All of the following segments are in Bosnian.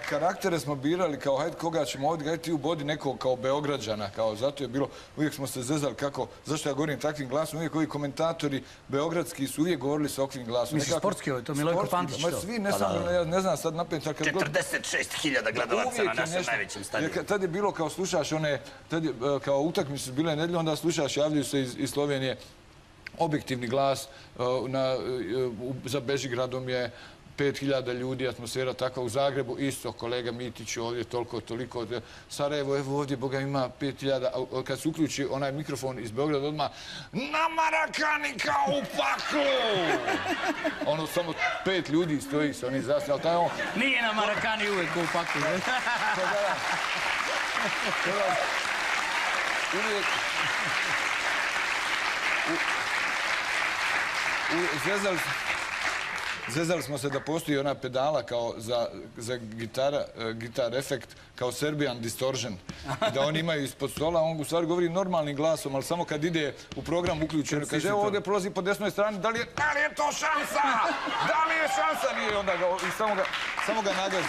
karaktere smo birali kao, hajde, koga ćemo ovdje, hajde ti u bodi nekog kao Beograđana, kao, zato je bilo, uvijek smo se zezali kako, zašto ja govorim takvim glasom, uvijek ovi komentatori beogradski su uvijek govorili sa okvim glasom. Misliš sportski ovo, to Milojko Pantić to? Svi, ne samo, ja ne znam sad napet... 46.000 gledalaca na našem najvećem stadionu. Tad je bilo kao slušaš one, tad je kao utakmice su bile nedelje, onda slušaš, javljaju se iz Slovenije, objektivni glas, za Bežigradom je 5.000 ljudi, atmosfera takva u Zagrebu, isto kolega Mitić ovdje, toliko. Sarajevo, evo ovdje, Boga ima 5.000, kad se uključi onaj mikrofon iz Beograda odmah, na Marakani kao u paklu! Ono, samo 5 ljudi stoji se, oni zasni, ali taj on... Nije na Marakani uvijek u paklu. Uvijek... Zezali smo se da postoji ona pedala kao za gitar efekt, kao Serbian Distortion. Da oni imaju ispod stola, on u stvari govori normalnim glasom, ali samo kad ide u program uključen, kaže, evo ovdje prolazi po desnoj strani, da li je to šansa? Da li je šansa? Nije, onda ga, i samo ga nagazi.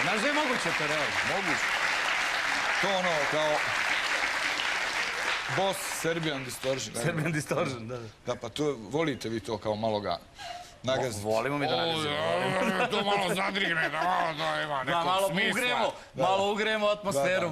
Znaš da je moguće to, realno? Moguće. To ono, kao... Boss Serbian Distortion. Serbian Distortion, da. Da, pa to, volite vi to kao malo ga nagaziti? Volimo mi da nagazimo. To malo zadrigne, da malo to ima nekog smisla. Malo ugremo atmosferu.